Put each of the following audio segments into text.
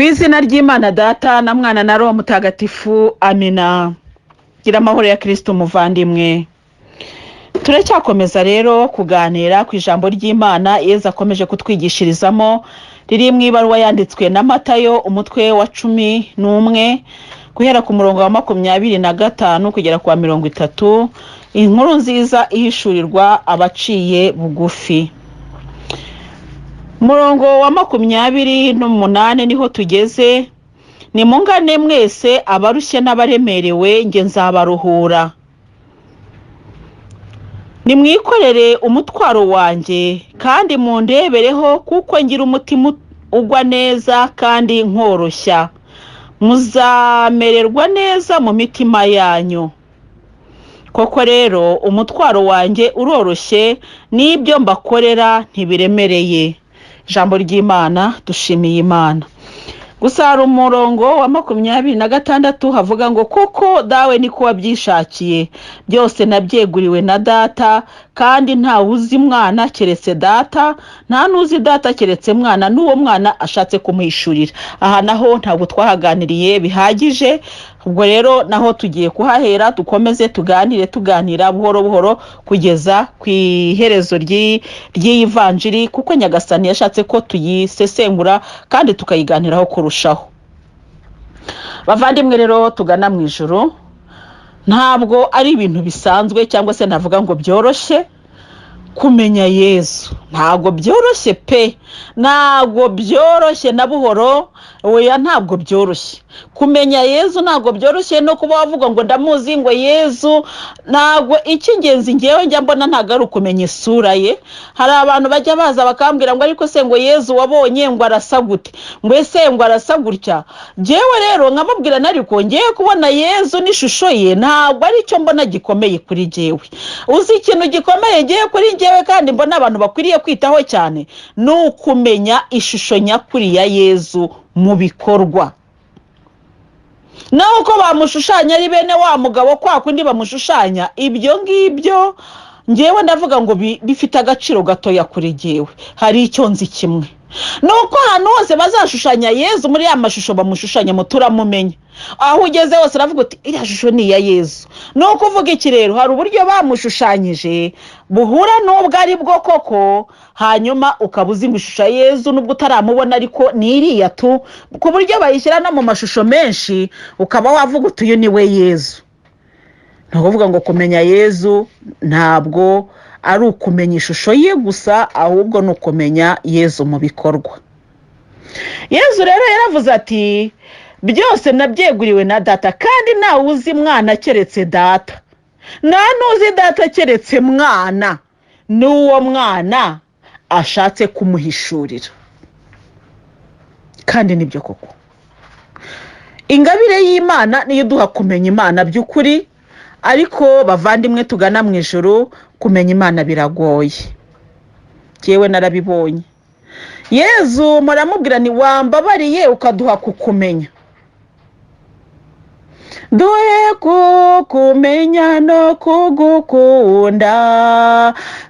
Ku izina ry'Imana Data na Mwana na Roho Mutagatifu, amina. Gira amahoro ya Kristo umuvandimwe. Turacyakomeza rero kuganira ku ijambo ry'Imana Yezu akomeje kutwigishirizamo, riri mu ibaruwa yanditswe na Matayo, umutwe wa 11, guhera ku murongo wa 25 kugera ku wa 30. Inkuru nziza ihishurirwa abaciye bugufi. Murongo wa 28 niho tugeze. Nimungane mwese abarushye n'abaremerewe, nge nzabaruhura. Nimwikorere umutwaro wanjye kandi mundebereho, kuko ngira umutima ugwa neza kandi nkoroshya, muzamererwa neza mu mitima yanyu. Koko rero umutwaro wanjye uroroshye, n'ibyo mbakorera ntibiremereye. Ijambo ry'Imana, dushimiye Imana. Gusa hari umurongo wa 26 havuga ngo: "Koko Dawe niko wabyishakiye, byose nabyeguriwe na Data, kandi ntawe uzi Mwana keretse Data, nta n'uzi Data keretse Mwana n'uwo Mwana ashatse kumuhishurira." Aha naho ntabwo twahaganiriye bihagije. Ubwo rero naho tugiye kuhahera, dukomeze tuganire, tuganira buhoro buhoro kugeza ku iherezo ry'iyi vanjiri, kuko Nyagasani yashatse ko tuyisesengura kandi tukayiganiraho kurushaho. Bavandimwe rero tugana mu ijoro, ntabwo ari ibintu bisanzwe cyangwa se navuga ngo byoroshye kumenya Yezu. Ntabwo byoroshye pe, ntabwo byoroshye na buhoro. Oya, ntabwo byoroshye kumenya Yezu, ntabwo byoroshye no kuba wavuga ngo ndamuzi, ngo Yezu. Ntabwo icy'ingenzi ngewe njya mbona ntabwo ari ukumenya isura ye. Hari abantu bajya baza bakambwira ngo: "Ariko se ngo Yezu wabonye ngo arasa gute?" Ngo: "Ese ngo arasa gutya?" Ngewe rero nkamubwira, ariko ngewe kubona Yezu n'ishusho ye ntabwo ari cyo mbona gikomeye kuri ngewe. Uzi ikintu gikomeye ngewe kuri ngewe kandi mbona abantu bakwiriye kwitaho cyane? Ni ukumenya ishusho nyakuri ya Yezu mu bikorwa. Naho uko bamushushanya ari bene wa mugabo, kwa kundi bamushushanya, ibyo ngibyo ngewe ndavuga ngo bifite agaciro gatoya kuri ngewe. Hari icyo nzi kimwe, ni uko ahantu hose bazashushanya Yezu muri ya mashusho bamushushanyamo, turamumenya. Aho ugeze hose uravuga uti: "Iriya shusho ni iya Yezu." Ni ukuvuga iki rero? Hari uburyo bamushushanyije buhura n'ubwo ari bwo koko, hanyuma ukaba uzi ngo ishusho ya Yezu, nubwo utaramubona, ariko ni iriya tu, ku buryo bayishyira no mu mashusho menshi, ukaba wavuga uti: "Uyu ni we Yezu." Ni ukuvuga ngo kumenya Yezu ntabwo ari ukumenya ishusho ye gusa, ahubwo ni ukumenya Yezu mu bikorwa. Yezu rero yaravuze ati: "Byose nabyeguriwe na Data, kandi ntawe uzi Mwana keretse Data, nta n'uzi Data keretse Mwana n'uwo Mwana ashatse kumuhishurira." Kandi nibyo koko, ingabire y'Imana niyo iduha kumenya Imana by'ukuri. Ariko bavandimwe tugana mu ijoro, kumenya Imana biragoye. Yewe, narabibonye. Yezu muramubwira ni wambabariye ukaduha kukumenya. Duhe kukumenya no kugukunda,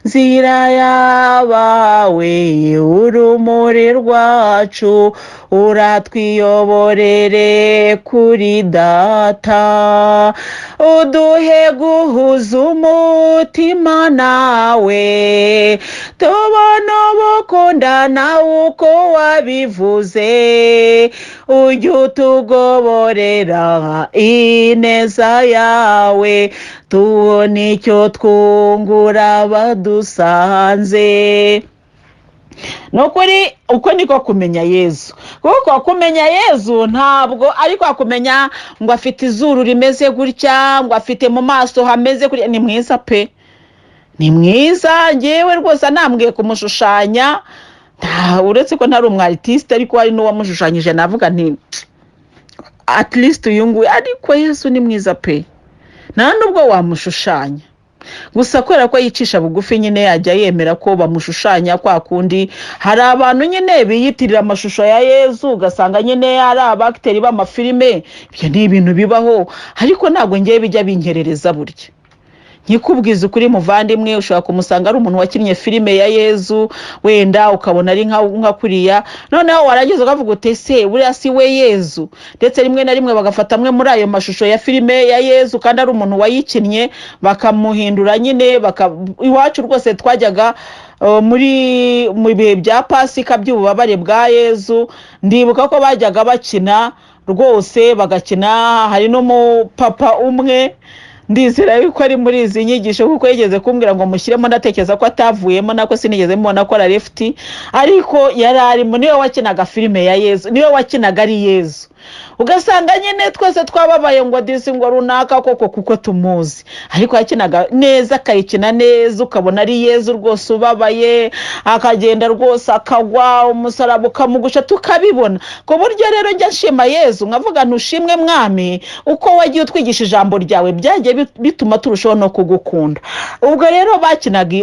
nzira yabawe, urumuri rwacu, uratwiyoborere kuri Data. Uduhe guhuza umutima nawe, tubona ubukundana uko wabivuze. Ujye utugoborera ineza yawe, tubone icyo twungura badusanze. Ni ukuri, uko niko kumenya Yezu, kuko kumenya Yezu ntabwo ari kwa kumenya ngo afite izuru rimeze gutya, ngo afite mu maso hameze gutya. Ni mwiza pe, ni mwiza. Ngewe rwose anambwiye kumushushanya, uretse ko ntari umwaritiste, ariko hari n'uwamushushanyije navuga nti: "At least uyu nguyu." Ariko Yesu ni mwiza pe, nta nubwo wamushushanya. Gusa kubera ko yicisha bugufi nyine, yajya yemera ko bamushushanya kwa kundi. Hari abantu nyine biyitirira amashusho ya Yezu, ugasanga nyine ari abakiteri b'amafilime. Ibyo ni ibintu bibaho, ariko ntabwo ngewe bijya binkerereza. Burya Nkikubwiza ukuri muvandimwe, ushobora kumusanga ari umuntu wakinnye filime ya Yezu, wenda ukabona ari nka kuriya, noneho warangiza ukavuga uti ese buriya si we Yezu? Ndetse rimwe na rimwe bagafata amwe muri ayo mashusho ya filime ya Yezu kandi ari umuntu wayikinnye, bakamuhindura nyine. Iwacu rwose twajyaga muri mu bihe bya Pasika by'ububabare bwa Yezu, ndibuka ko bajyaga bakina rwose, bagakina. Hari n'umupapa umwe, ndizera yuko ari muri izi nyigisho, kuko yigeze kumbwira ngo mushyiremo, ndatekereza ko atavuyemo, nako sinigeze mubona akora left, ariko yari arimo, niwe wakinaga filime ya Yezu, niwe wakinaga ari Yezu. Ugasanga nyine twese twababaye ngo disi ngo runaka koko, kuko tumuzi, ariko yakinaga neza, akayikina neza, ukabona ari Yezu rwose ubabaye, akagenda rwose akagwa, umusaraba ukamugusha, tukabibona. Ku buryo rero njya nshima Yezu, nkavuga ntushimwe Mwami, uko wagiye utwigisha ijambo ryawe byagiye bituma turushaho no kugukunda. Ubwo rero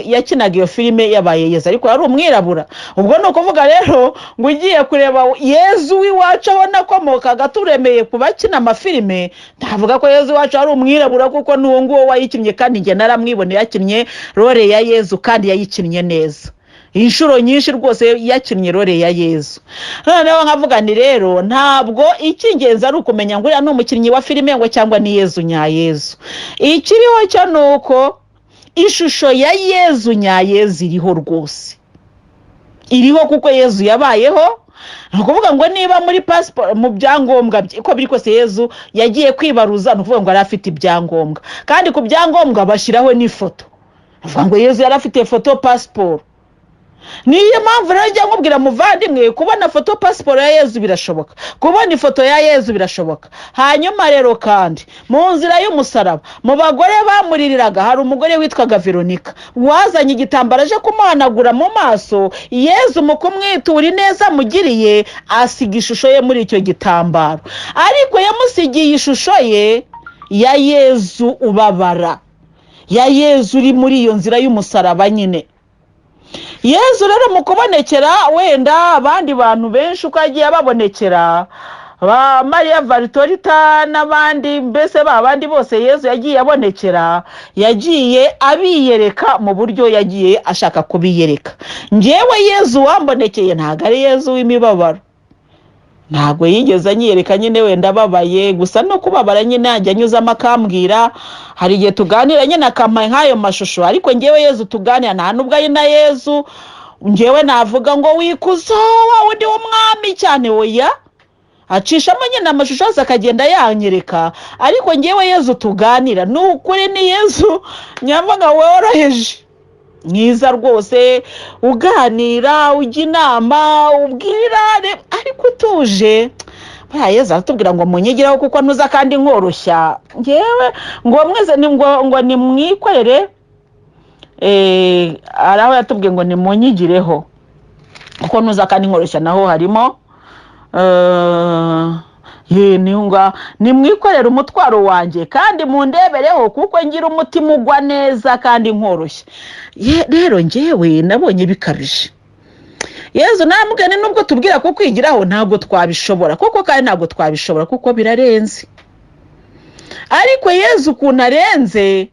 yakinaga iyo filime yabaye Yezu, ariko yari umwirabura. Ubwo ni ukuvuga rero ngo ugiye kureba Yezu w'iwacu aho nakomokaga, turemeye ku bakina amafilime, ndavuga ko Yezu wacu ari umwirabura, kuko n'uwo nguwo wayikinnye, kandi njye naramwiboneye yakinnye role ya Yezu, kandi yayikinnye neza inshuro nyinshi rwose, yakinnye role ya Yezu. Noneho nkavuga ni rero ntabwo icy'ingenzi ari ukumenya ngo uriya ni umukinnyi wa filime ngo cyangwa ni Yezu nya Yezu. Ikiriho cyo ni uko ishusho ya Yezu nya Yezu iriho rwose, iriho, kuko Yezu yabayeho. Ni ukuvuga ngo niba muri pasiporo, mu byangombwa bye, uko biri kose Yezu yagiye kwibaruza, ni ukuvuga ngo yari afite ibyangombwa, kandi ku byangombwa bashyiraho n'ifoto. Ni ukuvuga ngo Yezu yari afite foto pasiporo. Niyo mpamvu rero njya nkubwira muvandimwe, kubona foto pasiporo ya Yezu birashoboka, kubona ifoto ya Yezu birashoboka. Hanyuma rero kandi mu nzira y'umusaraba, mu bagore bamuririraga, hari umugore witwaga Veronika wazanye igitambaro aje kumuhanagura mu maso. Yezu mu kumwitura ineza amugiriye, asiga ishusho ye muri icyo gitambaro, ariko yamusigiye ishusho ye ya Yezu ubabara, ya Yezu uri muri iyo nzira y'umusaraba nyine. Yezu rero mu kubonekera wenda abandi bantu benshi, uko agiye ababonekera, ba Mariya Varitorita n'abandi, mbese ba bandi bose Yezu yagiye abonekera, yagiye abiyereka mu buryo yagiye ashaka kubiyereka. Ngewe Yezu wambonekeye ntabwo ari Yezu w'imibabaro, ntabwo yigeze anyereka nyine wenda ababaye gusa. No kubabara nyine ajya anyuzamo akambwira, hari igihe tuganira nyine akampa nk'ayo mashusho, ariko ngewe Yezu tuganira nta nubwo ari na Yezu ngewe navuga ngo wikuzo wa wundi w'umwami cyane, oya, acishamo nyine amashusho yose akagenda yanyereka. Ariko ngewe Yezu tuganira ni ukuri ni Yezu nyamvaga woroheje, mwiza rwose, uganira, ujya inama, ubwira, ariko utuje. Buriya Yezu aratubwira ngo munyigiraho kuko ntuza kandi nkoroshya. Ngewe ngo mwese ni ngo nimwikorere, hari aho yatubwiye ngo nimunyigireho kuko ntuza kandi nkoroshya, naho harimo ye nimwikorere umutwaro wanjye kandi mundebereho kuko ngira umutima ugwa neza kandi nkoroshye. Rero ngewe nabonye bikabije. Yezu namubwiye, nubwo tubwira ko kwigiraho ntabwo twabishobora kuko, kandi ntabwo twabishobora kuko birarenze, ariko Yezu ukuntu arenze,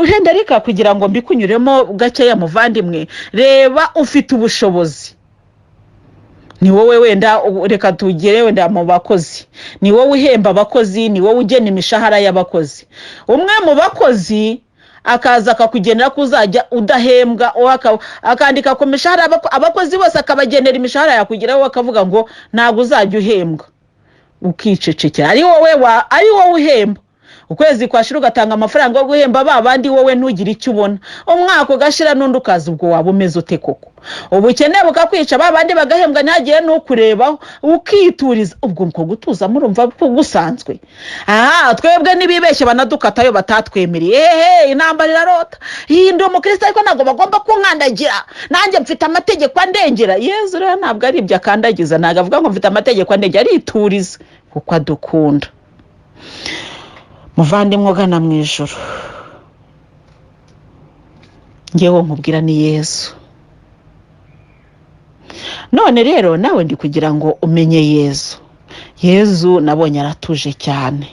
uhenda reka kugira ngo mbikunyuremo gakeya muvandimwe. Reba, ufite ubushobozi, ni wowe wenda, reka tugere wenda mu bakozi, ni wowe uhemba abakozi, ni wowe ugena imishahara y'abakozi. Umwe mu bakozi akaza akakugenera ko uzajya udahembwa, akandika ku mishahara abakozi bose, akabagenera imishahara, yakugeraho akavuga ngo ntabwo uzajya uhembwa, ukicecekera. Ari wowe uhemba, ukwezi kwashira ugatanga amafaranga yo guhemba ba bandi, wowe ntugire icyo ubona, umwaka ugashira n'undi ukaza, ubwo waba umeze ute koko? Ubukene bukakwica, ba bandi bagahembwa ntihagire n'ukurebaho, ukituriza. Ubwo ngo gutuza murumva gusanzwe? Aha twebwe n'ibibeshye banadukatayo batatwemereye, hehe, intambara irarota. Iyi ndi umukristo, ariko ntabwo bagomba kunkandagira, nanjye mfite amategeko andengera. Yezu rero ntabwo ari ibyo akandagiza, ntabwo avuga ngo mfite amategeko andengera, arituriza kuko adukunda. Muvandimwe ugana mu ijoro, ngewe nkubwira ni Yezu. None rero nawe ndi kugira ngo umenye Yezu. Yezu nabonye aratuje cyane.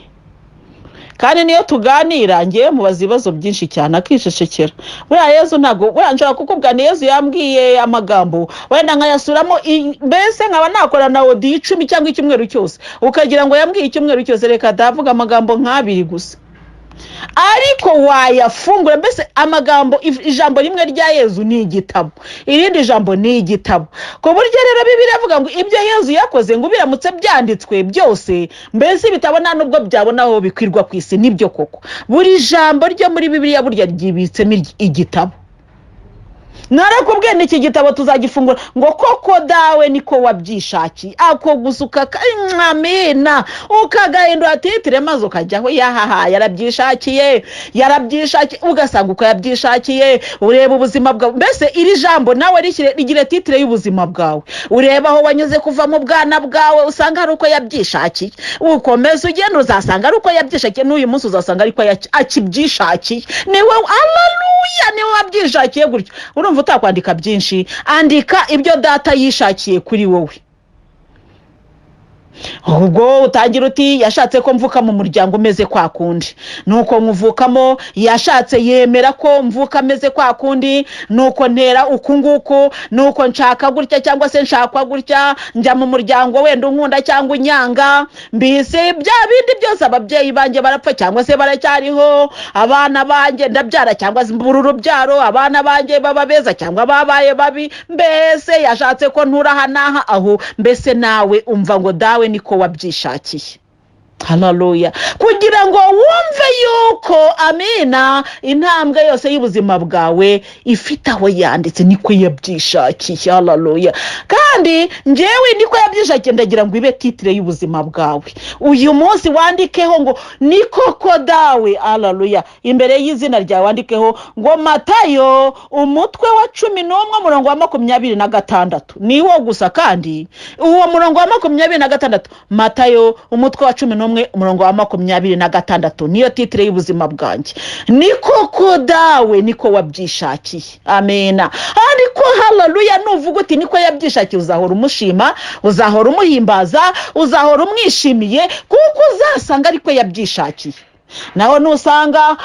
Kandi niyo tuganira, ngewe mubaza ibibazo byinshi cyane akicecekera. Buriya Yezu ntabwo, buriya nshobora kukubwira ni Yezu yambwiye amagambo, wenda nkayasuramo, mbese nkaba nakora na audio 10 cyangwa icyumweru cyose, ukagira ngo yambwiye icyumweru cyose. Reka ndavuga amagambo nk'abiri gusa, ariko wayafungura, mbese amagambo, ijambo rimwe rya Yezu ni igitabo, irindi jambo ni igitabo. Ku buryo rero Bibiliya ivuga ngo ibyo Yezu yakoze, ngo biramutse byanditswe byose, mbese ibitabo nta nubwo byabona aho bikwirwa ku isi. Nibyo koko, buri jambo ryo muri Bibiliya burya ryibitsemo igitabo. Narakubwiye ni iki gitabo tuzagifungura ngo koko dawe niko wabyishakiye. Ako gusa ukakamina, ukagahindura titre, maze ukajyaho yahaha, yarabyishakiye, yarabyishakiye, ugasanga uko yabyishakiye. Ureba ubuzima bwawe, mbese iri jambo nawe rishyire, rigire titre y'ubuzima bwawe. Ureba aho wanyuze kuva mu bwana bwawe, usanga ari uko yabyishakiye. Ukomeza ugenda, uzasanga ari uko yabyishakiye. N'uyu munsi uzasanga ariko akibyishakiye. Niwe, haleluya, niwe wabyishakiye gutyo. Urumva utakwandika byinshi? Andika ibyo Data yishakiye kuri wowe. Ubwo utangira uti: "Yashatse ko mvuka mu muryango umeze kwa kundi, nuko nkuvukamo. Yashatse, yemera ko mvuka ameze kwa kundi, nuko ntera uku nguku, nuko nshaka gutya cyangwa se nshakwa gutya, njya mu muryango wenda unkunda cyangwa unyanga, mbese bya bindi byose. Ababyeyi banjye barapfa cyangwa se baracyariho, abana banjye ndabyara cyangwa se mbura urubyaro, abana banjye baba beza cyangwa babaye babi, mbese yashatse ko ntura aha n'aha aho." Mbese nawe umva ngo dawe niko wabyishakiye. Haleluya! Kugira ngo wumve yuko, amina, intambwe yose y'ubuzima bwawe ifite aho yanditse, niko yabyishakiye. Haleluya! Kandi njyewe niko yabyishakiye, ndagira ngo ibe titre y'ubuzima bwawe. Uyu munsi wandikeho ngo ni koko dawe. Haleluya! Imbere y'izina ryawe wandikeho ngo Matayo umutwe wa 11, umurongo wa 26, ni wo gusa. Kandi uwo murongo wa 26, Matayo umutwe wa 11, umurongo wa 26, niyo titre y'ubuzima bwanjye: ni koko dawe niko wabyishakiye. Amena. Ariko haleluya, nuvuga uti niko yabyishakiye, uzahora umushima, uzahora umuhimbaza, uzahora umwishimiye, kuko uzasanga ariko yabyishakiye. Naho nusanga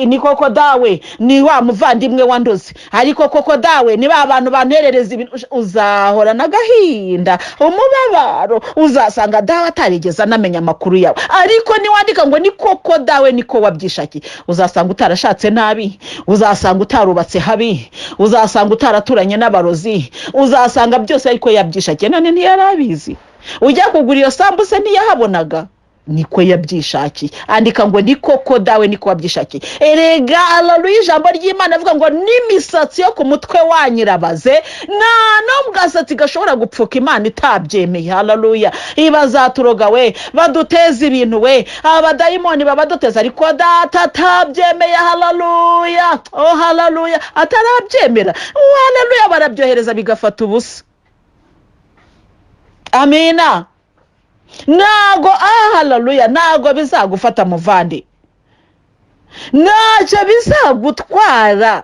ni koko dawe ni wa muvandimwe wandoze, ariko koko dawe ni ba bantu banterereza ibintu, uzahora n'agahinda, umubabaro. Uzasanga dawe atarigeze anamenya amakuru yawe. Ariko niwandika ngo ni koko dawe niko wabyishakiye, uzasanga utarashatse nabi, uzasanga utarubatse habi, uzasanga utaraturanye n'abarozi, uzasanga byose ariko yabyishakiye. None ntiyari abizi? Ujya kugura iyo sambu se ntiyahabonaga? Niko yabyishakiye. Andika ngo ni koko dawe niko wabyishakiye. Erega haleluya, ijambo ry'Imana avuga ngo n'imisatsi yo ku mutwe wanyirabaze, nta no gasatsi gashobora gupfuka Imana itabyemeye. Haleluya! Ibazaturoga we, baduteza ibintu we, abadayimoni babaduteza, ariko Data atabyemeye. Haleluya! Oh haleluya! Atarabyemera, oh haleluya, barabyohereza bigafata ubusa. Amina. Ntago, ah haleluya, ntago bizagufata muvandi, ntacyo bizagutwara.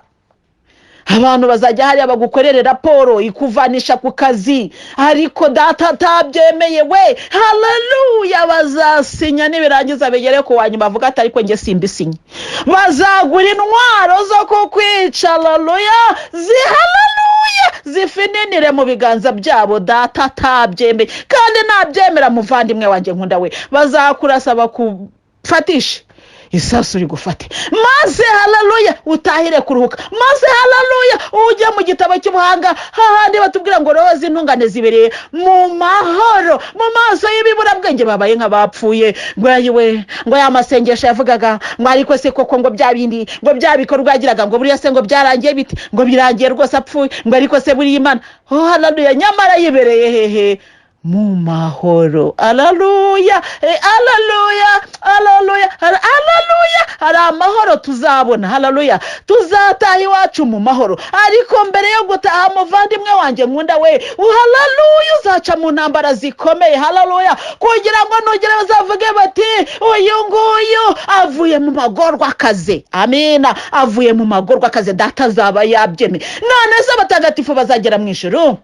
Abantu bazajya hariya bagukorere raporo ikuvanisha ku kazi, ariko Data atabyemeye we, haleluya, bazasinya, nibirangiza bigere ku wa nyuma bavuga ati: "Ariko njye simbisinye." Bazagura intwaro zo kukwica, haleluya, haleluya, zifininire mu biganza byabo, Data atabyemeye. Kandi nabyemera, muvandimwe wanjye nkunda we, bazakurasa bakufatishe, isasu rigufate, maze haleluya utahire kuruhuka, maze haleluya ujye mu gitabo cy'ubuhanga, hahandi batubwira ngo roho z'intungane zibereye mu mahoro, mu maso y'ibiburabwenge babaye nk'abapfuye. Ngo ayiwe, ngo ya masengesho yavugaga, ngo ariko se koko, ngo bya bindi, ngo bya bikorwa yagiraga, ngo buriya se ngo byarangiye bite? Ngo birangiye rwose apfuye, ngo ariko se buriya Imana? Oh haleluya! Nyamara yibereye hehe? Mu mahoro. Haleluya! Haleluya, haleluya, haleluya! Hari amahoro tuzabona. Haleluya! Tuzataha iwacu mu mahoro. Ariko mbere yo gutaha, muvandimwe wanjye nkunda we, haleluya, uzaca mu ntambara zikomeye. Haleluya! Kugira ngo nugere bazavuge bati: "Uyu nguyu avuye mu magorwa akaze." Amina. Avuye mu magorwa akaze, Data azaba yabyemeye. None se abatagatifu bazagera mu ijuru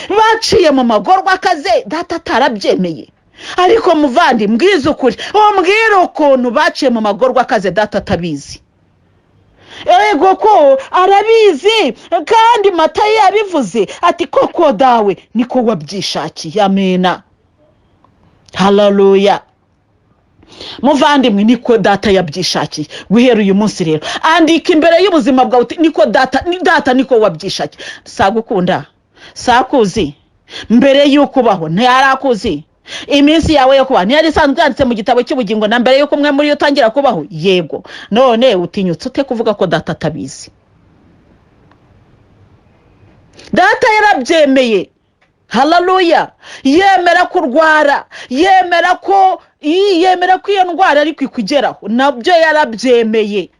baciye mu magorwa akaze, Data atarabyemeye? Ariko muvandi, mbwiza ukuri, umbwire ukuntu baciye mu magorwa akaze data atabizi. Ego ko arabizi, kandi Matayo yabivuze ati: "Koko dawe, niko wabyishakiye." Amena, haleluya. Muvandimwe, niko data yabyishakiye. Guhera uyu munsi rero, andika imbere y'ubuzima bwawe uti: "Niko data, ni data, niko wabyishakiye." Sagukunda, sakuzi mbere y'uko ubaho, ntiyarakuzi. Iminsi yawe yo kubaho ntiyari isanzwe yanditse mu gitabo cy'ubugingo na mbere y'uko umwe muri yo utangira kubaho? Yego. None utinyutse ute kuvuga ko data atabizi? Data yarabyemeye, haleluya. Yemera kurwara, yemera ko iyo ndwara ariko ikugeraho, nabyo yarabyemeye.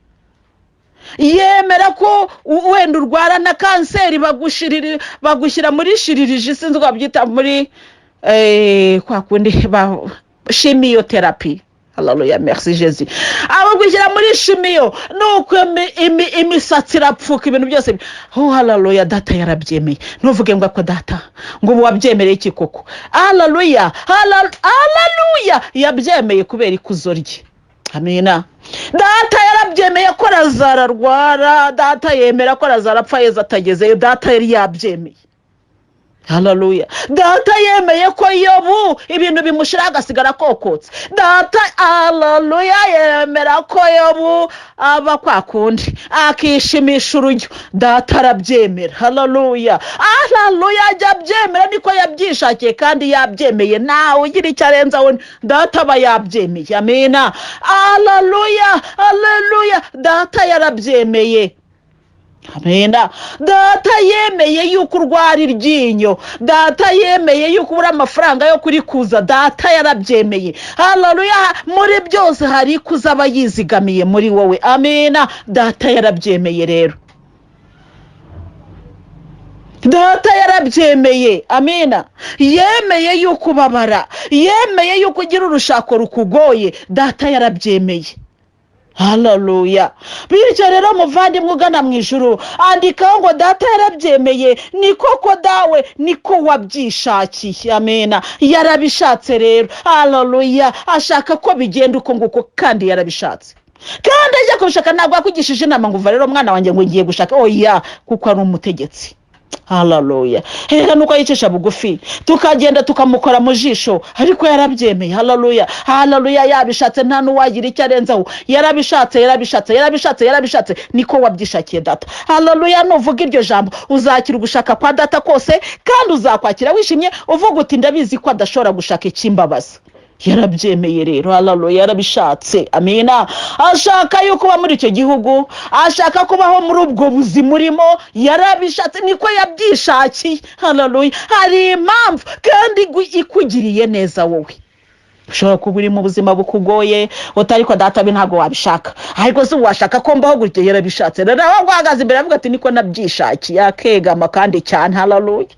Yemera ko wenda urwara na kanseri, bagushyira muri chirurgie, sinzi uko babyita, muri kwa kundi ba chimiothérapie. Haleluya, merci Jésus. Abagushyira muri chimio, nuko imisatsi irapfuka, ibintu byose. Oh, haleluya, data yarabyemeye. Ntuvuge ngo: "Ako data, ngo ubu wabyemereye iki koko?" Haleluya, haleluya. Yabyemeye kubera ikuzo rye. Amina. Data yarabyemeye ko Lazaro arwara. Data yemera ko Lazaro apfa Yezu atagezeyo. Data yari yabyemeye, haleluya. Data yemeye ko Yobu ibintu bimushira, agasigara akokotse. Data, haleluya, yemera ko Yobu aba kwa kundi akishimisha urujyo. Data arabyemera, haleluya, haleluya. Ajya abyemera, niko yabyishakiye, kandi yabyemeye nawe ugira icyo arenzaho. Data aba yabyemeye. Amina, haleluya, haleluya. Data yarabyemeye. Amena. Data yemeye yuko urwara iryinyo. Data yemeye yuko ubura amafaranga yo kurikuza. Data yarabyemeye, haleluya. Muri byose hari ikuzo aba yizigamiye muri wowe. Amina. Data yarabyemeye rero, data yarabyemeye. Amina. Yemeye yuko ubabara, yemeye yuko ugira urushako rukugoye. Data yarabyemeye, haleluya. Bityo rero, muvandimwe ugana mu ijuru, andikaho ngo: "Data yarabyemeye, ni koko dawe, niko wabyishakiye." Amena. Yarabishatse rero, haleluya. Ashaka ko bigenda uko nguko, kandi yarabishatse. Kandi ajya kubishaka ntabwo yakugishije inama ngo: "Uva rero mwana wanjye," ngo "ngiye gushaka." Oya, kuko ari umutegetsi, haleluya. Reka nuko yicisha bugufi, tukagenda tukamukora mu jisho, ariko yarabyemeye, haleluya, haleluya. Yabishatse, nta n'uwagira icyo arenzaho. Yarabishatse, yarabishatse, yarabishatse, yarabishatse. "Niko wabyishakiye data." Haleluya. Nuvuga iryo jambo, uzakira ugushaka kwa data kose, kandi uzakwakira wishimye, uvuga uti: "Ndabizi ko adashobora gushaka ikimbabaza." Yarabyemeye rero, haleluya, yarabishatse. Amina. Ashaka yuko uba muri icyo gihugu, ashaka kubaho muri ubwo buzima urimo. Yarabishatse, niko yabyishakiye, haleluya. Hari impamvu, kandi ikugiriye neza. Wowe ushobora kuba uri mu buzima bukugoye, utari ko data bi ntabwo wabishaka, ariko se washaka ko mbaho gutya? Yarabishatse rero. Aho uhagaze imbere avuga ati: "Niko nabyishakiye," akegama kandi cyane, haleluya.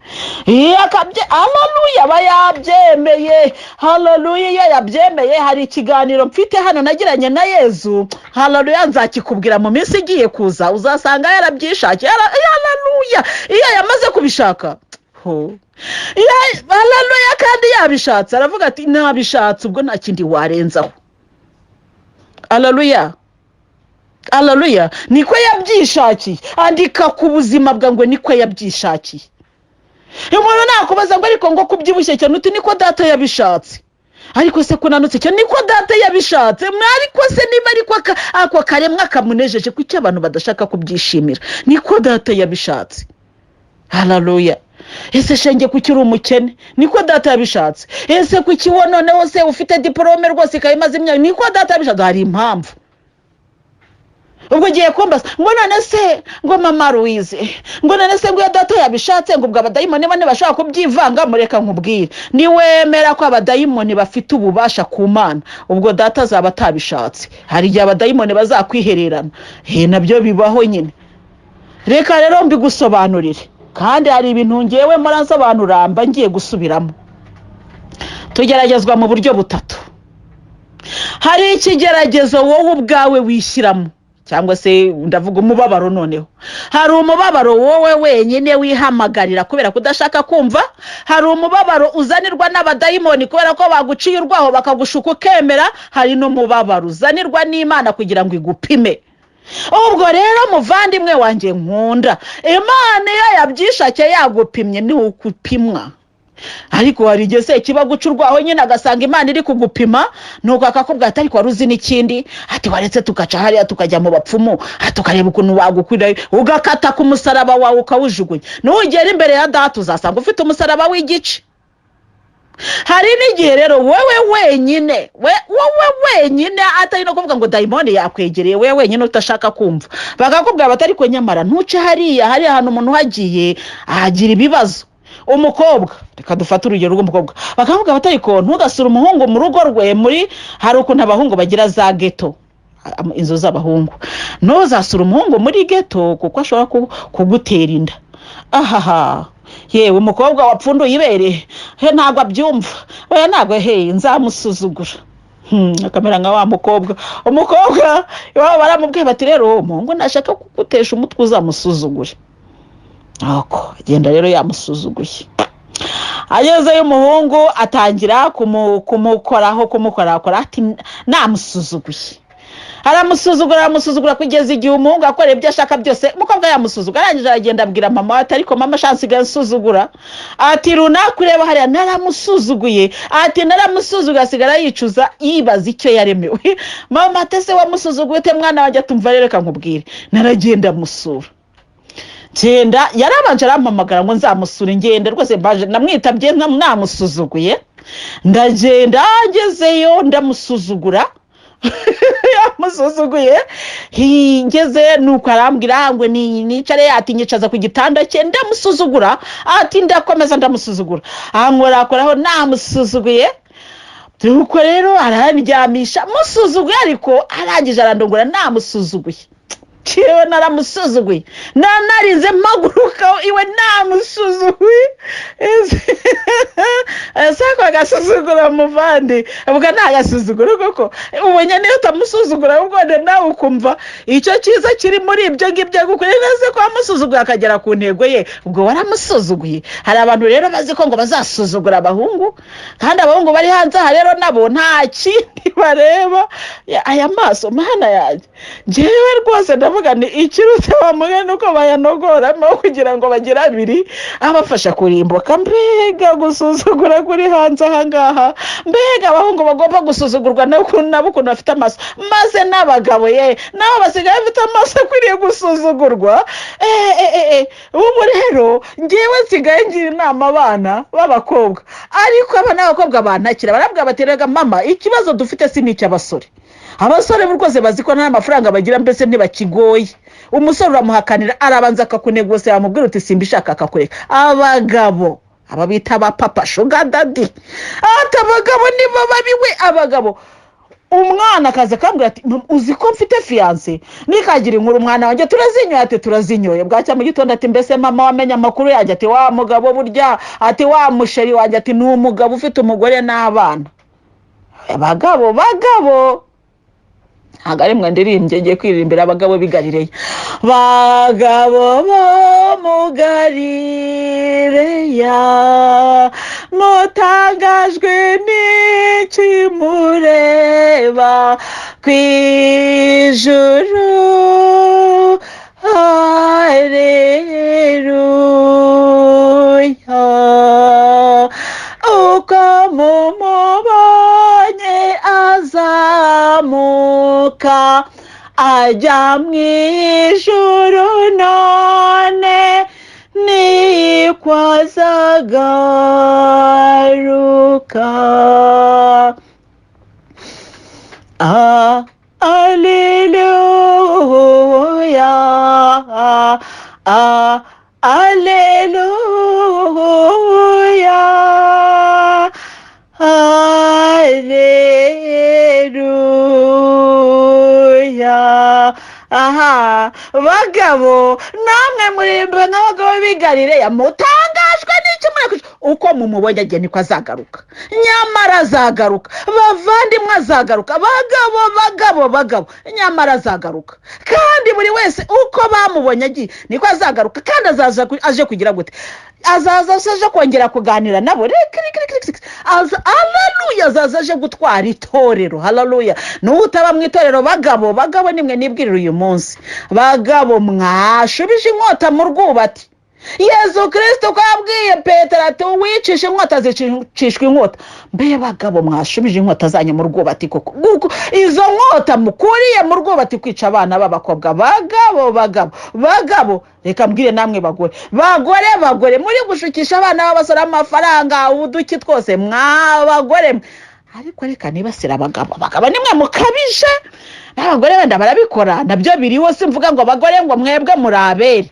Iyo akabye, haleluya, aba yabyemeye, haleluya. Iyo yabyemeye, hari ikiganiro mfite hano nagiranye na Yezu, haleluya, nzakikubwira mu minsi igiye kuza. Uzasanga yarabyishakiye, haleluya. Iyo yamaze kubishaka ho, haleluya, kandi yabishatse, aravuga ati: "Nabishatse," ubwo nta kindi warenzaho. Haleluya, haleluya. Niko yabyishakiye. Andika ku buzima bwawe ngo: "Niko yabyishakiye." Umuntu nakubaza ngo: "Ariko ngo kubyibushye cyane?" Uti: "Niko data yabishatse." "Ariko se kunanutse cyane?" "Niko data yabishatse." Ariko se niba ariko ako karemwa kamunejeje, kuki abantu badashaka kubyishimira? Niko data yabishatse, haleluya. "Ese shenge, kuki uri umukene?" "Niko data yabishatse." "Ese kuki wo noneho se ufite diporome rwose ikaba imaze imyaka?" "Niko data yabishatse." Hari impamvu. Ubwo ugiye kumbaza ngo: "None se," ngo, "mama Louise," ngo, "none se ngo iyo data yabishatse, ngo ubwo abadayimoni bane bashobora kubyivanga?" Mureka nkubwire: niwemera ko abadayimoni bafite ububasha ku Mana, ubwo data azaba atabishatse. Hari igihe abadayimoni bazakwihererana. He, nabyo bibaho nyine. Reka rero mbigusobanurire, kandi hari ibintu ngewe muransobanura mba ngiye gusubiramo. Tugeragezwa mu buryo butatu. Hari ikigeragezo wowe ubwawe wishyiramo. Cyangwa se ndavuga umubabaro. Noneho hari umubabaro wowe wenyine wihamagarira kubera kudashaka kumva, hari umubabaro uzanirwa n'abadayimoni kubera ko baguciye urwaho bakagushuka ukemera, hari n'umubabaro uzanirwa n'Imana kugira ngo igupime. Ubwo rero, muvandimwe wanjye nkunda, Imana iyo yabyishakiye yagupimye, ni ukupimwa. Ariko hari igihe se kiba guca urwaho nyine, agasanga Imana iri kugupima, nuko akakubwira ati: "Ariko wari uzi n'ikindi?" Ati: "Waretse tugaca hariya, tukajya mu bapfumu, tukareba ukuntu bagukwira." Ugakata ku musaraba wawe ukawujugunya. Nugera imbere ya Data uzasanga ufite umusaraba w'igice. Hari n'igihe rero wowe wenyine, wowe wenyine, atari no kuvuga ngo dayimoni yakwegereye, wowe wenyine udashaka kumva, bakakubwira bati: "Ariko nyamara ntuce hariya, hariya hantu umuntu uhagiye ahagira ibibazo." Umukobwa, reka dufate urugero rw'umukobwa, bakavuga bati: "Ariko ntugasure umuhungu mu rugo rwe." Muri hari ukuntu abahungu bagira za ghetto, inzu z'abahungu. "Ntuzasure umuhungu muri ghetto kuko ashobora kugutera inda." Ahaha, yewe, umukobwa wapfunduye ibere he ntabwo abyumva. Oya, ntabwo, he nzamusuzugura. Akamera nka wa mukobwa. Umukobwa iwabo baramubwiye bati: "Rero umuhungu nashaka kugutesha umutwe uzamusuzugure." Nuko agenda rero yamusuzuguye. Agezeyo umuhungu atangira kumukoraho, kumukorakora. Ati: "Namusuzuguye." Aramusuzugura, aramusuzugura, kugeza igihe umuhungu akora ibyo ashaka byose, umukobwa yamusuzugura. Arangije aragenda abwira mama ati: "Ariko mama, shansigaye nsuzugura." Ati: "Runaka ureba hariya naramusuzuguye." Ati: "Naramusuzuguye, asigara yicuza, yibaza icyo yaremewe." Mama ati: "Ese wamusuzuguye ute, mwana wanjye?" Atumva rero, reka nkubwire, naragenda musura, ngenda yarabanje arampamagara ngo nzamusure. Ngenda rwose mbaje namwitabye, namusuzuguye. Ndagenda, ngezeyo ndamusuzugura, yamusuzuguye. Ngeze nuko arambwira ngo nicare. Ati: "Nyicaza ku gitanda cye." Ndamusuzugura. Ati: "Ndakomeza ndamusuzugura, ankorakoraho, namusuzuguye." Nuko rero arandyamisha musuzuguye, ariko arangije arandongora namusuzuguye. Yewe, naramusuzuguye, nanarinze mpaguruka iwe namusuzuguye. Ese ako agasuzuguro, muvandi, ubwo ni agasuzuguro koko? Ubonye niyo utamusuzugura, ahubwo nawe ukumva icyo cyiza kiri muri ibyo ngibyo gukora neza ko wamusuzuguye akagera ku ntego ye, ubwo waramusuzuguye. Hari abantu rero bazi ko ngo bazasuzugura abahungu, kandi abahungu bari hanze aha rero nabo nta kindi bareba. Aya maso, Mana yanjye, njyewe rwose ndavuga ni ikirutse bamwe nuko bayanogoramo kugira ngo bagire abiri abafasha kurimbuka. Mbega gusuzugura kuri hanze aha ngaha! Mbega abahungu bagomba gusuzugurwa nabo ukuntu bafite amaso! Maze n'abagabo ye nabo basigaye bafite amaso akwiriye gusuzugurwa. Ubu rero ngewe nsigaye ngira inama abana b'abakobwa, ariko abana b'abakobwa bantakira, barabwira bati: "Rega mama, ikibazo dufite si n'icy'abasore. Abasore bo rwose bazi ko nta mafaranga bagira, mbese ntibakigoye. Umusore uramuhakanira arabanza akakunegose, yamubwira uti simbishaka akakureka. Abagabo, aba bita ba papa sugar daddy," ati, "abagabo nibo babi we." Abagabo, umwana akaza akambwira ati: "Mama, uzi ko mfite fiancé?" Nikagira inkuru, umwana wanjye, "Turazinyoye." Ati: "Turazinyoye." Bwacya mu gitondo ati: "Mbese mama, wamenye amakuru yanjye?" Ati: "Wa mugabo burya," ati, "wa muchéri wanjye," ati, "ni umugabo ufite umugore n'abana." Abagabo, bagabo, ntabwo ari mwe ndirimbye, ngiye kwiririmbira abagabo b'i Galileya. Bagabo bo mu Galileya, mutangajwe n'iki mureba ku ijuru? Haleluya! Uko mumubonye azamuka ajya mu ijuru, none niko azagaruka. Ah, aleluya! Ah, aleluya! Aleluya! Aha, bagabo, namwe muririmba nk'abagabo b'i Galileya. Mutangajwe n'iki mureka? Uko mumubonye agiye niko azagaruka. Nyamara azagaruka, bavandimwe, azagaruka. Bagabo, bagabo, bagabo, nyamara azagaruka. Kandi buri wese uko bamubonye agiye niko azagaruka. Kandi azaza aje kugira gute? Azaza aje kongera kuganira nabo? Reka, reka, reka, reka. Aza, haleluya, azaza aje gutwara itorero. Haleluya. N'utaba mu itorero, bagabo, bagabo, nimwe nibwirira uyu munsi. Bagabo, mwashubije inkota mu rwubati. Yezu Kirisito ko yabwiye Petero ati: "Uwicisha inkota zicishwa inkota." Mbe bagabo, mwashubije inkota zanyu mu rwubati koko? Kuko izo nkota mukuriye mu rwubati kwica abana b'abakobwa. Bagabo, bagabo, bagabo, reka mbwire namwe bagore, bagore, bagore muri gushukisha abana b'abasore amafaranga, uduki twose, mwa bagore mwe. Ariko reka nibasire abagabo. Abagabo nimwe mukabije, n'abagore wenda barabikora, nabyo biriho. Simvuga ngo abagore ngo mwebwe muri abere,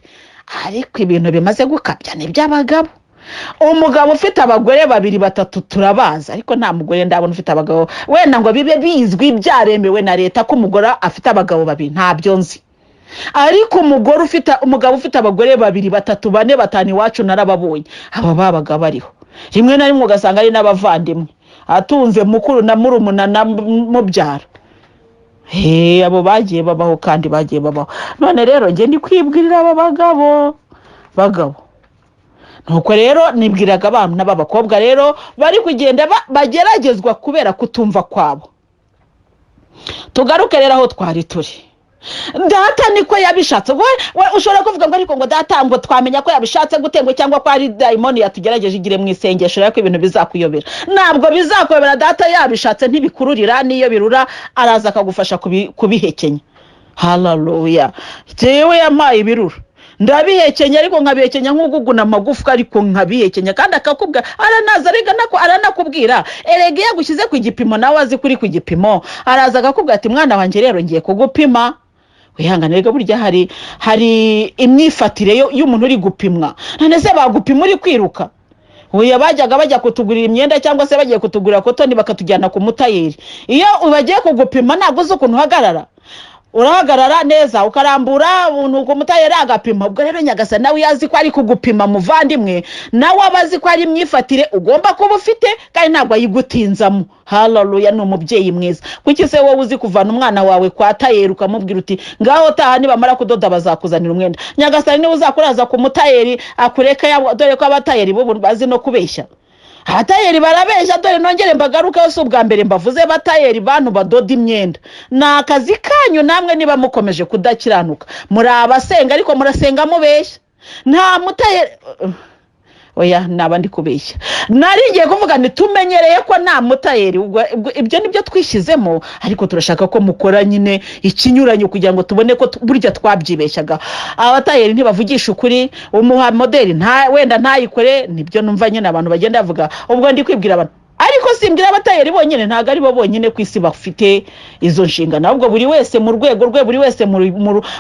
ariko ibintu bimaze gukabya ni iby'abagabo. Umugabo ufite abagore babiri, batatu, turabazi. Ariko nta mugore ndabona ufite abagabo wenda ngo bibe bizwi, byaremewe na leta ko umugore afite abagabo babiri, ntabyo nzi. Ariko umugore ufite, umugabo ufite abagore babiri, batatu, bane, batanu, iwacu narababonye. Abo babaga bariho, rimwe na rimwe ugasanga ari n'abavandimwe, atunze mukuru na murumuna na mubyara. He, abo bagiye babaho kandi bagiye babaho. None rero njye ndi kwibwirira aba bagabo. Bagabo, nuko rero nibwiraga abana b'abakobwa rero bari kugenda bageragezwa kubera kutumva kwabo. Tugaruke rero aho twari turi. Data niko yabishatse. We ushobora kuvuga ngo: "Ariko ngo data, ngo twamenya ko yabishatse gute?" Ngo cyangwa ko ari dayimoni yatugerageje? Igire mu isengesho rero ko ibintu bizakuyobera. Ntabwo bizakuyobera. Data yabishatse ntibikururira, n'iyo birura araza akagufasha kubihekenya. Haleluya. Jewe yampaye ibirura, ndabihekenya, ariko nkabihekenya nk'uguguna amagufwa, ariko nkabihekenya. Kandi akakubwira, aranaza arega aranakubwira. Erega iyo agushyize ku gipimo, nawe azi ko uri ku gipimo, araza akakubwira ati: "Mwana wanjye, rero ngiye kugupima, wihangane." Rega burya hari imyifatire y'umuntu uri gupimwa. None se bagupima uri kwiruka? Oya, bajyaga bajya kutugurira imyenda cyangwa se bagiye kutugurira kotoni, bakatujyana ku mutayeri. Iyo bagiye kugupima, ntabwo uzi ukuntu uhagarara. Urahagarara neza, ukarambura, nuko umutayeri agapima. Ubwo rero Nyagasani nawe iyo azi ko ari kugupima, muvandimwe, nawe aba azi ko ari imyifatire ugomba kuba ufite, kandi ntabwo ayigutinzamo. Haleluya. Ni umubyeyi mwiza. Kuki se wowe uzi kuvana umwana wawe kwa tayeri ukamubwira uti: "Ngaho taha, nibamara kudoda bazakuzanira umwenda"? Nyagasani niwe uzakuraza ku mutayeri akureka dore ko abatayeri bo bazi no kubeshya. Abatayeri barabeshya. Dore nongere mbagarukeho, si ubwa mbere mbavuze. Batayeri, bantu badoda imyenda, ni akazi kanyu namwe. Niba mukomeje kudakiranuka, muri abasenga ariko murasenga mubeshya. Nta mutayeri, oya, naba ndi kubeshya. Nari ngiye kuvuga nti tumenyereye ko nta mutayeri. Ubwo ibyo nibyo twishyizemo, ariko turashaka ko mukora nyine ikinyuranyo kugira ngo tubone ko burya twabyibeshyaga. Abatayeri ntibavugisha ukuri. Umuha moderi nta wenda ntayikore. Nibyo numva nyine abantu bagenda bavuga. Ubwo ndi kwibwira abantu, ariko simbwira abatayeri bonyine. Ntabwo ari bo bonyine ku isi bafite izo nshingano, ahubwo buri wese mu rwego rwe, buri wese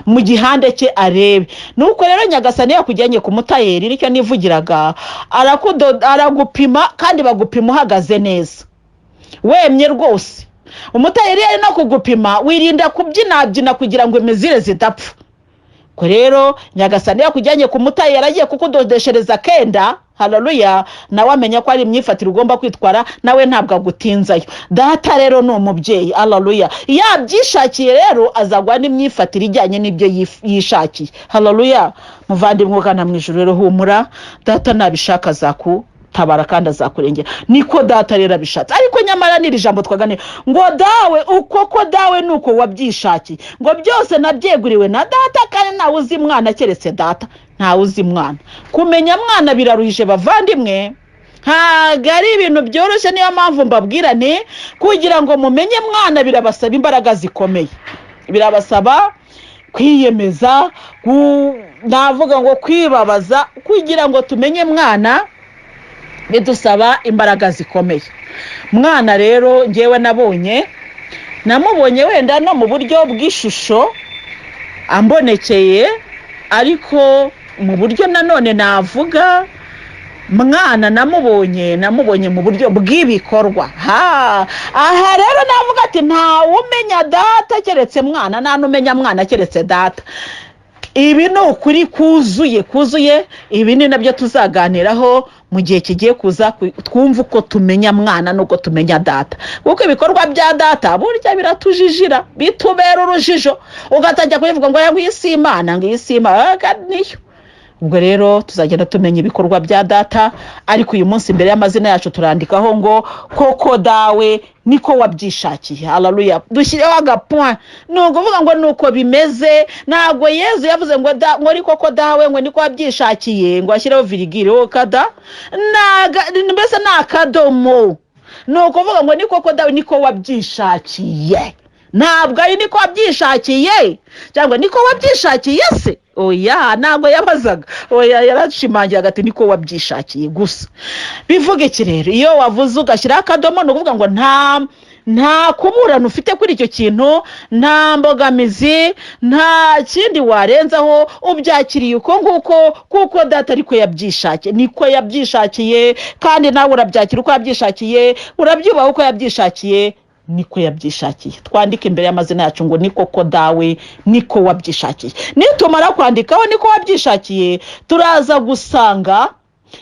mu gihande cye arebe. Nuko rero Nyagasani yakujyanye ku mutayeri, nicyo nivugiraga, aragupima, kandi bagupima uhagaze neza, wemye rwose. Umutayeri ari no kugupima, wirinda kubyinabyina kugira ngo imizire zidapfa. Ko rero Nyagasani yakujyanye ku mutayeri agiye kukudodeshereza kenda, haleluya, nawe amenya ko ari imyifatire ugomba kwitwara, nawe ntabwo agutinzayo. Data rero ni umubyeyi, haleluya. Yabyishakiye rero, azagwa n'imyifatire ijyanye n'ibyo yishakiye. Haleluya. Muvandimwe ugana mu ijuru rero, humura, data nabishaka azakutabara kandi azakurengera. Niko data rero abishatse. Ariko nyamara n'iri jambo twaganira ngo: "Dawe, uko ko dawe ni uko wabyishakiye." Ngo byose nabyeguriwe na data, kandi ntawe uzi mwana keretse data. Ntawe uzi mwana. Kumenya mwana biraruhije, bavandimwe, ntabwo ari ibintu byoroshye. Niyo mpamvu mbabwira nti kugira ngo mumenye mwana birabasaba imbaraga zikomeye, birabasaba kwiyemeza, navuga ngo kwibabaza. Kugira ngo tumenye mwana bidusaba imbaraga zikomeye. Mwana rero ngewe nabonye, namubonye wenda no mu buryo bw'ishusho ambonekeye, ariko mu buryo nanone navuga mwana namubonye mu buryo bw'ibikorwa. Ha, aha rero navuga ati: "Ntawe umenya data keretse mwana, nta n'umenya mwana keretse data." Ibi ni ukuri kuzuye, kuzuye. Ibi ni nabyo tuzaganiraho. Mu gihe kigiye kuza twumve uko tumenya Mwana n'uko tumenya Data, kuko ibikorwa bya Data burya biratujijira, bitubera urujijo, ugatangira kubivuga ngo iyi si Imana, ngo iyi si Imana. Niyo ubwo rero tuzagenda tumenya ibikorwa bya Data. Ariko uyu munsi imbere y'amazina yacu turandikaho ngo "Koko Dawe, niko wabyishakiye." Haleluya! Dushyireho agapoint. Ni ukuvuga ngo ni uko bimeze. Ntabwo Yezu yavuze ngo da, ngo ni koko Dawe, ngo niko wabyishakiye, ngo ashyireho virgule wo kada. Mbese ni akadomo. Ni ukuvuga ngo ni koko Dawe, niko wabyishakiye. Ntabwo ari niko wabyishakiye cyangwa niko wabyishakiye se, oya, ntabwo yabazaga, oya, yarashimangiraga ati "Niko wabyishakiye" gusa. Bivuga iki rero? Iyo wavuze ugashyiraho akadomo, ni ukuvuga ngo nta kuburana ufite kuri icyo kintu, nta mbogamizi, nta kindi warenzaho, ubyakiriye uko nguko, kuko Data ariko yabyishakiye, niko yabyishakiye, kandi nawe urabyakira uko yabyishakiye, urabyubaha uko yabyishakiye, niko yabyishakiye. Twandike imbere y'amazina yacu ngo "Ni koko Dawe, niko wabyishakiye." Nitumara kwandikaho "Niko wabyishakiye", turaza gusanga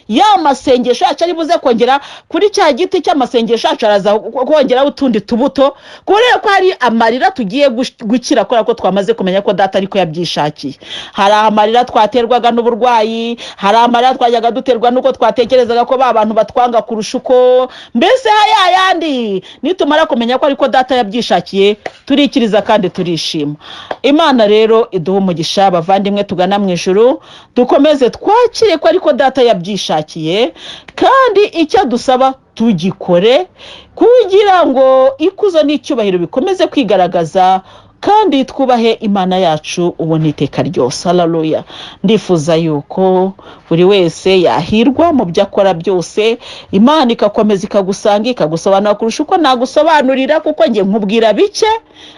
ya masengesho yacu ari buze kongera kuri cya giti cy'amasengesho yacu, araza kongeraho utundi tubuto, kubera ko hari amarira tugiye gukira, kubera ko twamaze kumenya ko Data ariko yabyishakiye. Hari amarira twaterwaga n'uburwayi, hari amarira twajyaga duterwa n'uko twatekerezaga ko ba bantu batwanga kurusha uko, mbese ya yandi. Nitumara kumenya ko ariko Data yabyishakiye, turikiriza kandi turishima. Imana rero iduha umugisha. Abavandimwe tugana mu ijuru, dukomeze twakire ko ariko Data yabyishakiye, kandi icyo dusaba tugikore, kugira ngo ikuzo n'icyubahiro bikomeze kwigaragaza, kandi twubahe Imana yacu ubu n'iteka ryose. Haleluya! Ndifuza yuko buri wese yahirwa mu byo akora byose, Imana igakomeza ikagusanga, ikagusobanura kurusha uko nagusobanurira, kuko njye nkubwira bike,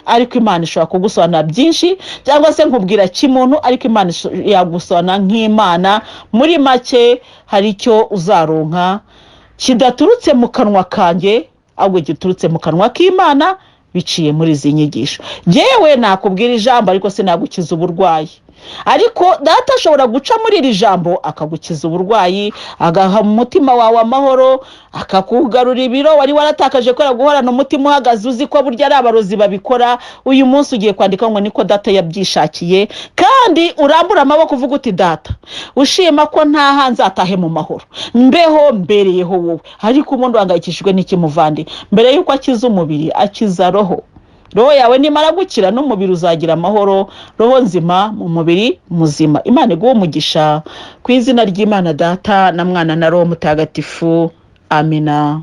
ariko Imana ishobora kugusobanura byinshi, cyangwa se nkubwira kimuntu, ariko Imana yagusobanura nk'Imana. Muri make, hari icyo uzaronka kidaturutse mu kanwa kanjye, ahubwo giturutse mu kanwa k'Imana biciye muri izi nyigisho. Yewe, nakubwira ijambo, ariko sinagukiza uburwayi, ariko Data ashobora guca muri iri jambo akagukiza uburwayi, agaha umutima wawe amahoro, akakugarura ibiro wari waratakaje kubera guhorana umutima uhagaze, uzi ko burya ari abarozi babikora. Uyu munsi ugiye kwandika ngo "Niko Data yabyishakiye", kandi urambura amaboko uvuga uti "Data, ushima ko ntaha nzatahe mu mahoro, mbeho mbereyeho wowe." Ariko ubundi uhangayikishijwe n'ikimuvandi? Mbere y'uko akiza umubiri, akiza roho. Roho yawe nimara gukira, n'umubiri uzagira amahoro. Roho nzima mu mubiri muzima. Imana iguhe umugisha ku izina ry'Imana Data na Mwana na Roho Mutagatifu. Amina.